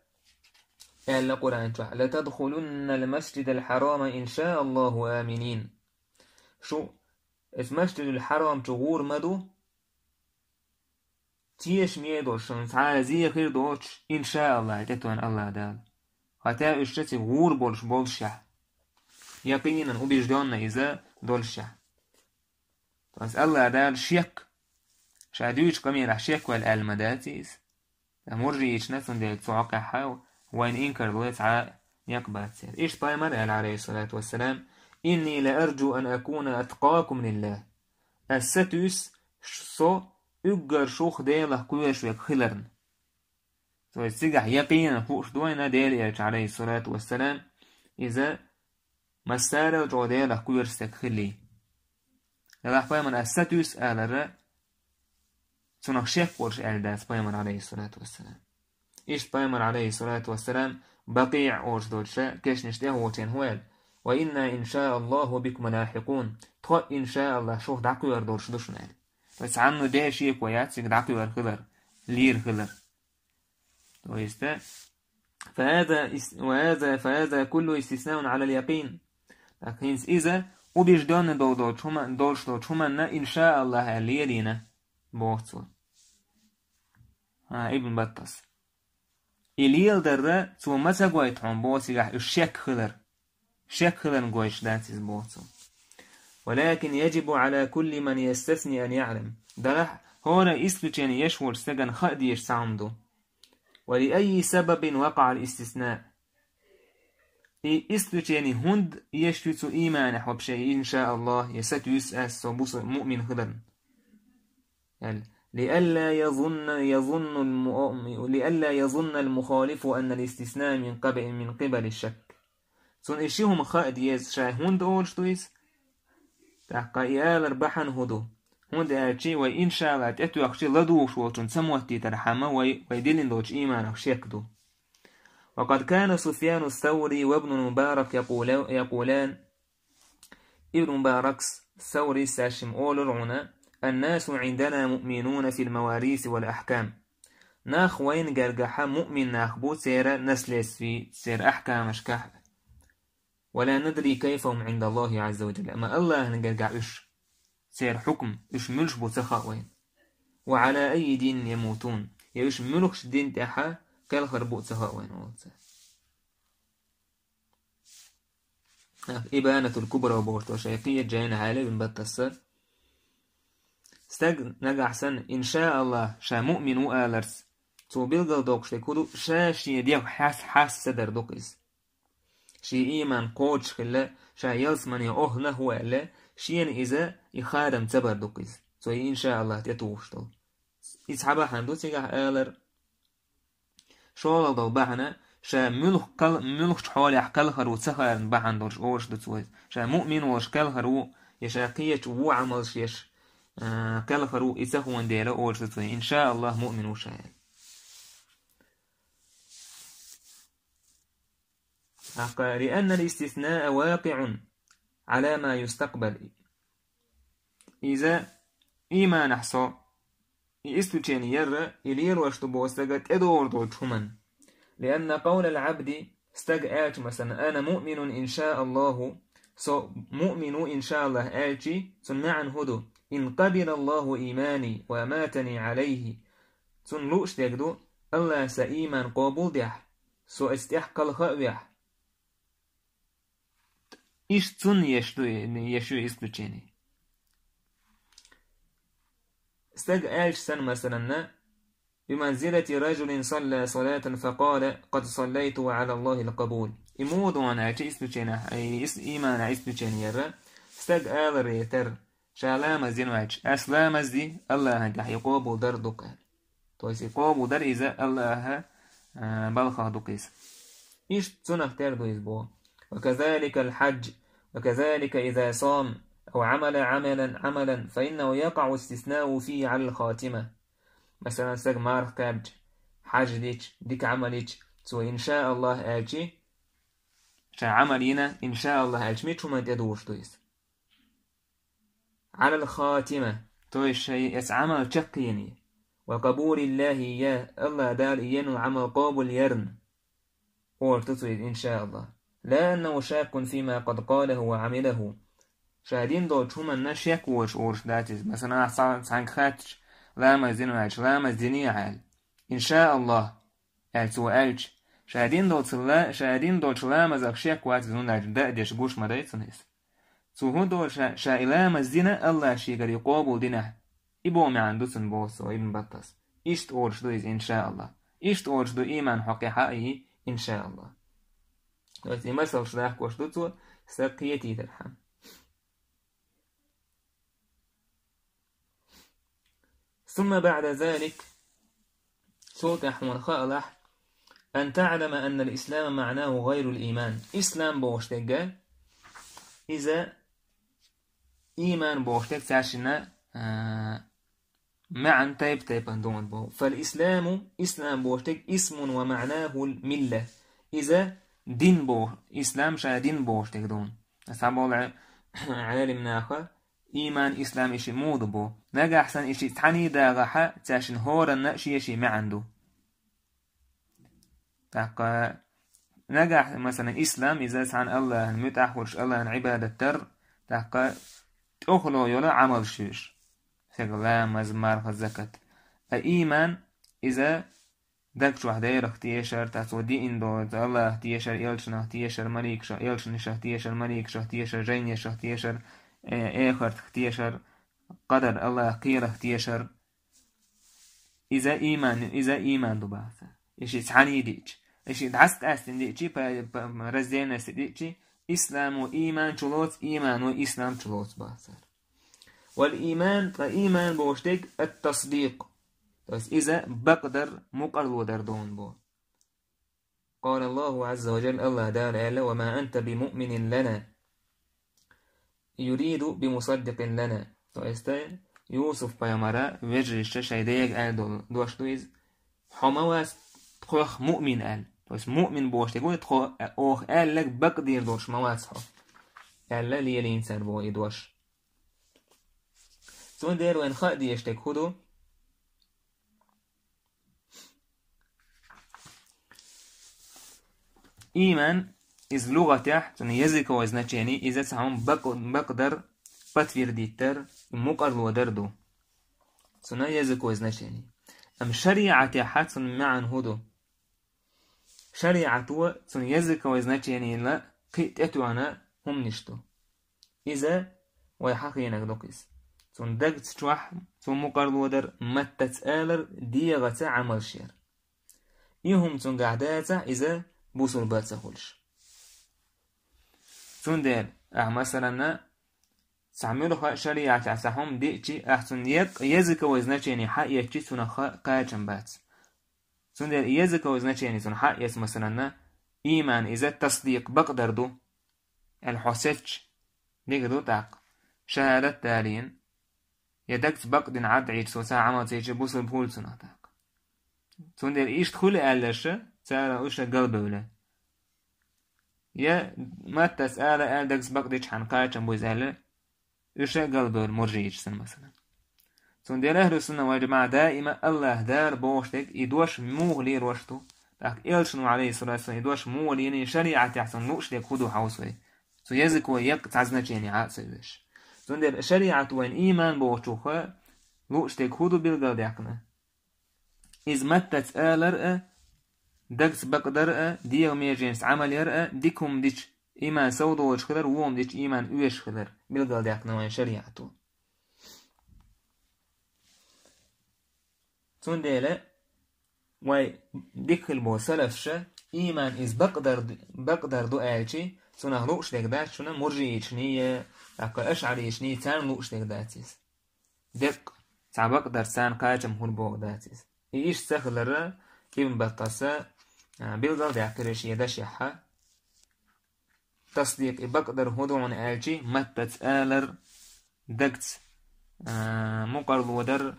аьлла Къуръан чохь: «Латадхулуннал масжидал хьарама иншаАллахӀу аминин». Шу эс масжидул хьарам чу гӀур ма ду, тешаме долуш, шуна цхьа а зе хир доцуш, иншаАллахӀ, тӀетойна АллахӀ Дала. Хьатта уьш ша цига гӀур болуш боллушехь, якъинан, убеждённо иза доллушехь. То есть АллахӀ Дала шек, ша дуьйцучу къамелехь шек ваьлла аьлла ма дац иза. Ткъа муржииташна цундела цу хьокъехь вайна инкарло цхьа а некъ бац церан. Иштта пайхамар аьлла, Ӏалайхиссалату вассалам: «Инни ла аржу ан акуна аткъакум лиллахӀ». Ас сатуьйсу со уггар шух Делах кхоьруш верг хиларна. То есть цигахь якъинан хууш ду вайна Делан элча, Ӏалайхиссалату вассалам, иза массарел чӀогӀа Делах кхоьруш стаг хилий. Делахь пайхамар ас сатуьйсу алара, цунах шек волуш аьлла дац пайхамар, Ӏалайхиссалату вассалам. Иштта пайхамар, Ӏалайхиссалату вассалам, БакъиӀ олуш долчу кешнаш тӀе а вочу хенахь хӀун аьлла: «Ва инна иншаАллахӀу бикум ла хьикъун». Тхо, иншаАллахӀ, шух дӀакхоьру долуш ду шуна аьлла. То есть цхьанна де шеко яц цига дӀакхоьру хилар, лийр хилар. То есть, э, фа хаза ис-, ва хаза, фа хаза куллу истиснаун Ӏалал якъин. Так, хӀинца иза убеждённо дол-, долчу хӀума-, долуш долчу хӀуманна, иншаАллахӀ, аьлла лелийна, боху цо. А, Ибн Баттас. И леладарра цо ма ца гойту хьуна, боху, цигахь уьш шек хилар. Шек хиларна гойтуш дац иза, боху цо. ولكن يجب على كل من يستثني أن يعلم. Делахь, хӀора исключение еш волчу стеган хаа дезаш цхьа хӀума ду. ولأي سبب وقع الاستثناء. И исключение хӀунда еш ю цу ийманехь вообще, иншааллахӀ, я сатуьйсу ас со бусу муъмин хиларна. Ял, لئلا يظن، يظن الم-، لئلا يظن المخالف أن الاستثناء من قبل، من قبل الشك. Цунна и ши хӀума хаа деза, ша хӀунда олуш ду иза? ТӀаккха и алар бахьана хӀун ду? ХӀунда аьлча вай, иншааллахӀ, тӀетоьхча ладугӀуш волчунна ца моттийтархьама вай, вай диллина долчу ийманах шек ду. وقد كان سفيان الثوري وابن المبارك يقولا-، يقولان، Ибн Мубаракс, Саврис аьшшима олура хьуна: الناس عندنا مؤمنون في المواريث والأحكام. Нах вайна гергахьа муъмин нах бу церан наследстве, церан ахькамашкахь. ولا ندري كيف هم عند الله عز وجل. Амма Аллахьан гергахь уьш, церан хьукм, уьш муьлш бу ца хаьа вайна. وعلى أي دين يموتون. Я уьш муьлхачу дин тӀехь кхелхар бу ца хаьа вайна, олу цара. Ибанатул Кубра бохург шайн кхечу жайнахь аьлла Ибн Баттаса. Стаг нагахь санна, иншааллахӀ, ша муъмин ву аларца, цо билгалдоккхуш дерг хӀун ду, ша шен дегӀ хьас-, хьаста ца дар ду-кх иза. Шен ийман кхочуш хилла, ша ялсамане охӀланах ву аьлла, шена иза и харам ца бар ду-кх иза. Цо и иншааллахӀ тӀетухуш долу. Иза цхьа бахьана ду цигахь алар. ШолгӀа долу бахьана, ша муьлх-, кхел-, муьлхачу хьолехь кхелхар ву ца хаарна бахьана долуш олуш ду цо иза. Ша муъмин волуш кхелхар ву, я ша кхечу вон Ӏамалш еш, а, кхелхар ву, и ца хууна дела олуш ду цо иза. ИншааллахӀ, муъмин ву ша аьлла. ТӀаккха, لأن الاستثناء واقع على ما يستقبل. Иза ийманахь со, и исключение ярра, и лелош ду боху стага тӀедогӀур долчу хӀуманна. لأن قول العبد, стага аьлча, масалан, أنا مؤمن إن شاء الله, со муъмин ву, иншааллахӀ, аьлчи, цунна маьӀна хӀун ду? إن قبل الله إيماني وأماتني عليه. Цунна лууш дерг ду, Аллахьа сан ийман къобалдехь, со иза тӀехь кхалха а вехь. Иштта цунна еш ду, еш ю исключение. Стаг аьлча санна, масаланна, بمنزلة رجل صلى صلاة فقال: قد صليت وعلى الله القبول. И муха ду аьлча исключение, и ис-, иймана исключение ярра, стаг алар ретар, ша ламаз дина ваьлча, ас ламаз ди, Аллахьан тӀехь и къобалдар ду-кх аьлла. То есть и къобалдар иза Аллахьа, а, балхах ду-кх иза. Иштта цунах тера ду иза боху. وكذلك الحج، وكذلك إذا صام أو عمل عملا، عملا، فإنه يقع استثناء فيه على الخاتمة. Масалан, стаг марха кхаьбча, хьаж дича, дика Ӏамал йича, цо иншааллахӀ аьлчи, ша Ӏамал йина, иншааллахӀ аьлчи, мича хӀуманна тӀедугӀуш ду иза? على الخاتمة, то есть шайн эца Ӏамал чекхъене. وقبول الله إياه, Аллахь Дала и енал Ӏамал къобал ярна. Олуш ду цо иза, иншааллахӀ. لا أنه شاك فيما قد قاله وعمله. Ша дина долчу хӀуманна шек волуш олуш дац иза. Масалан, ахь цхьа-, цхьаьнга хаьттича, ламаз дина ваьлча, ламаз диний ахь аьлла. ИншааллахӀ, аьлла цо аьлча, ша дина долчу ла-, ша дина долчу ламазах шек вац иза, хӀунда аьлча даа деш гуш ма дай цунна иза. Цо хӀун долу ша, ша и ламаз дина, Аллахь шегара и къобал динехь, и боху маьӀна ду цунна боху цо, Ибн Баттас. Иштта олуш ду иза, иншааллахӀ. Иштта олуш ду ийман хьокъехь а и, иншааллахӀ. То есть и масалш дахкош ду цо, стаг кхетийтархьама. ثم بعد ذلك, цул тӀаьхьа хьуна хаалахь, أن تعلم أن الإسلام معناه غير الإيمان. Ислам бохуш дерг, иза ийман бохуш дерг цаьршинна, а, маьӀна тайп-тайпана ду боху. فالإسلام, ислам бохуш дерг, اسم ومعناه الملة. Иза дин боху, ислам ша дин бохуш дерг ду. Цхьаболу Ӏелим наха, ийман, ислам и шиъ муха ду бо. Нагахь санна и шиъ цхьаьний дагӀахьа, цаьршинна хӀоранна а шен-шен маьӀна ду. ТӀаккха нагахь, масалан, ислам, иза цхьана Аллахьан муьтӀахь волуш, Аллахьан Ӏибадат дар, тӀаккха тӀехула йолу Ӏамалш ю уьш. Стеган ламаз, марха, закат. А ийман, иза даг чохь Делах тешар, тӀаккха цо диъна долу, Аллахах тешар, элчанах тешар, маликашах, элчанашах тешар, маликашах тешар, жайнешах тешар, э, эхартах тешар, къадар Аллахь кхерах тешар. Иза ийман, иза ийман ду баха цар. И ши цхьаний диъча. И ши дӀасакъаьстина диъча, па, па, разделенность диъча, исламо ийман чулоцу, иймано ислам чулоцу баха цар. Вал ийман, ткъа ийман бохуш дерг ат-тасдикъ. То есть иза бакъдар, мукъарло дар ду боху. قال الله عز وجل, Аллахь Дала аьлла: «وما أنت بمؤمن لنا ولا بمصدق لنا». То есть, Юсуф пайхамара вежарша шайн дега аьлла долу дош ду иза: «Хьо ма вац тхох муъмин», – аьлла. То есть муъмин бохуш дерг ву, тхо, оха аьлларг бакъдийр долуш ма вац хьо, аьлла лелийна цара боху и дош. Цундела вайна хаа дезаш дерг хӀун ду? Ийман, иза лугӀатехь, цуьнан языковой значение, иза цхьа хӀума бакъ-, бакъдар, подтвердить дар, мукъарло дар ду. Цуьнан языковой значение. Амма шариӀатехь цуьнан маьӀна хӀун ду? ШариӀато цуьнан языковой значениела кхин а тӀетоьхна хӀуманаш ду. Иза вай хьахийнарг ду-кх иза. Цуьнан дагца чохь цо мукъарло дар, маттаца алар, дегӀаца Ӏамалш яр. И хӀума цуьнгахь дацахь, иза бусулба ца хуьлуш. Цундела, ахь, масалана, цхьа муьлхха а шариӀатехь цхьа хӀума диъчи, ахь цуьнан языковой значение хьаэцчи, цунах кхачам бац. Цундела и языковой значение цунах хьаэца, масалана, ийман иза тасдикъ, бакъдар ду, аьлла хьо сецча, дика ду тӀаккха, шахӀадат далийна, я дагца бакъдина Ӏад Ӏийча, со цхьа Ӏамал ца йича, бусулба хуьлу цунах тӀаккха. Цундела иштта хуьлу аьлларша, цара уьш галбевлла. Я маттаца ала, аьлла дагца бакъдича хьан кхачам бу иза аьлла, уьш а галбевлла муржийташ санна, масалан. Цундела ахьлу сунна вал жамаӀа даима Аллахь Дала бохуш дерг и дош муха лелош ду, тӀаккха элчано, алейхиссалату вассалам, и дош муха лелийна, шариӀатехь цунна лууш дерг хӀун ду хьовса вай. Цу языко еккъа цхьа значение Ӏа а ца оьшу. Цундела шариӀато вайна ийман бохучух лууш дерг хӀун ду билгалдаьккхина? Иза маттаца алар а, дагца бакъдар а, дегӀан меженашца Ӏамал яр а, дика хӀума дича, ийман совдолуш хилар, вон хӀума дича, ийман оьшуш хилар, билгалдаьккхина вайн шариӀато. Цундела вай дика хила боху салафша, ийман иза бакъдар, бакъдар ду аьлчи, цунах лууш дерг дац шуна муржииташний, тӀаккха ашӀариташний, царна лууш дерг дац иза. Деккъа, цхьа бакъдар царна кхачам хуьлу боху дац иза. И иштта ца хиларна, Ибн Баттаса, а, билгалдаьккхира шен дашехь. Тасдикъ и бакъдар хӀун ду хьуна аьлчи, маттаца алар, дагца, а, мукъарло дар,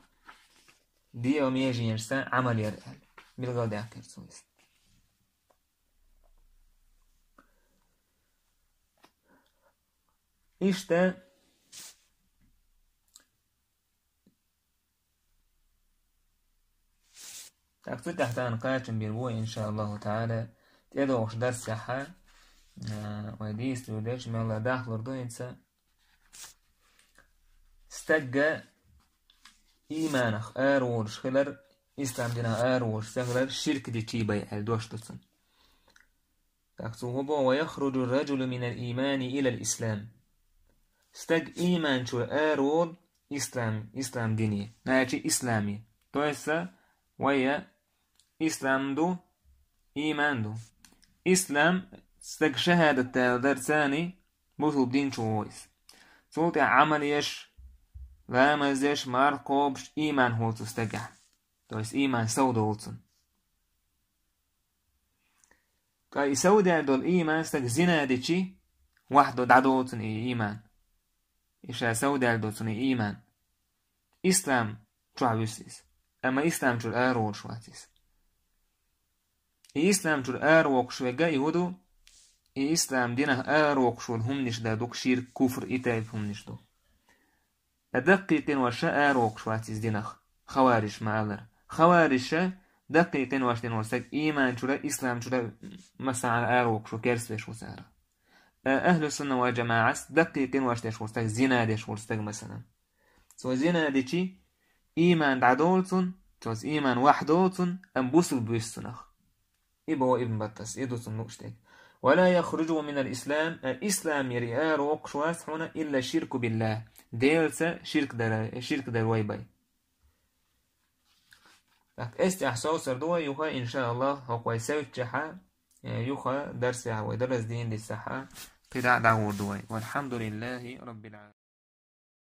дегӀан меженашца Ӏамал яр аьлла. Билгалдаьккхира цо иза. Иштта, тӀаккха цу тӀехь тахана кхачам бийр бу, иншааллаху таӀала, тӀедогӀучу дарсехь, а, вай дийца луьйр дерш, мелла дахлур ду хӀинца. Стагга ийманах араволуш хилар, ислам динах араволуш ца хилар ширк дичий бен аьлла дош ду цунна. ТӀаккха цо хӀун боху: «Ва яхруджу ар-раджулу минал иймани илал ислам». Стаг ийман чуьра араволу ислам, ислам дине, значит, исламе. То есть, вай ислам ду, ийман ду. Ислам, стаг шахӀадат далар царна, бусулба дин чу вогӀу иза. Цул тӀаьхьа Ӏамал еш, ламаз деш, марха кхобуш, ийман хуьлу цу стагехь. То есть ийман совдолу цунна. Ткъа и совдаьлла долу ийман стаг зина дичи, ваьхьа до дӀадолу цунна и ийман. И ша совдаьлла долу цунна и ийман. Ислам чохь вуьсу иза. Амма ислам чуьра араволуш вац иза. И ислам чуьра аравоккхуш верг и хӀун ду? И ислам динах аравоккхуш волу хӀуманаш дар ду-кх, ширк, куфр, и тайпа хӀуманаш ду. Ткъа даккхий къинош аравоккхуш вац иза динах, хаварижаш ма-аллара. Хаварижаш даккхий къинош дина волу стаг ийман чуьра, ислам чуьра массанхьа аравоккхуш ву, керста веш ву цара. Ткъа ахьлу сунна вал жамаӀас даккхий къинош деш волу стаг, зина деш волу стаг, масалан. Цо зина дичи, ийман дӀадолу цунна, цо ийман ваьхьа долу цунна, амма бусулба вуьсу цунах. И боху Ибн Баттас, и ду цунна лууш дерг. ولا يخرجه من الإسلام, э, исламера аравоаккхаш вац хьона إلا الشرك بالله, Даьлаца ширк дар, ширк дар вайбай. Так, эстехь совцар ду вай юха, иншааллах, хӀокху вай совцачахьа, э, юха дарсехь вай дарас дийна дисахьа, кхидӀа а дӀагӀур ду вай. والحمد لله رب العالمين.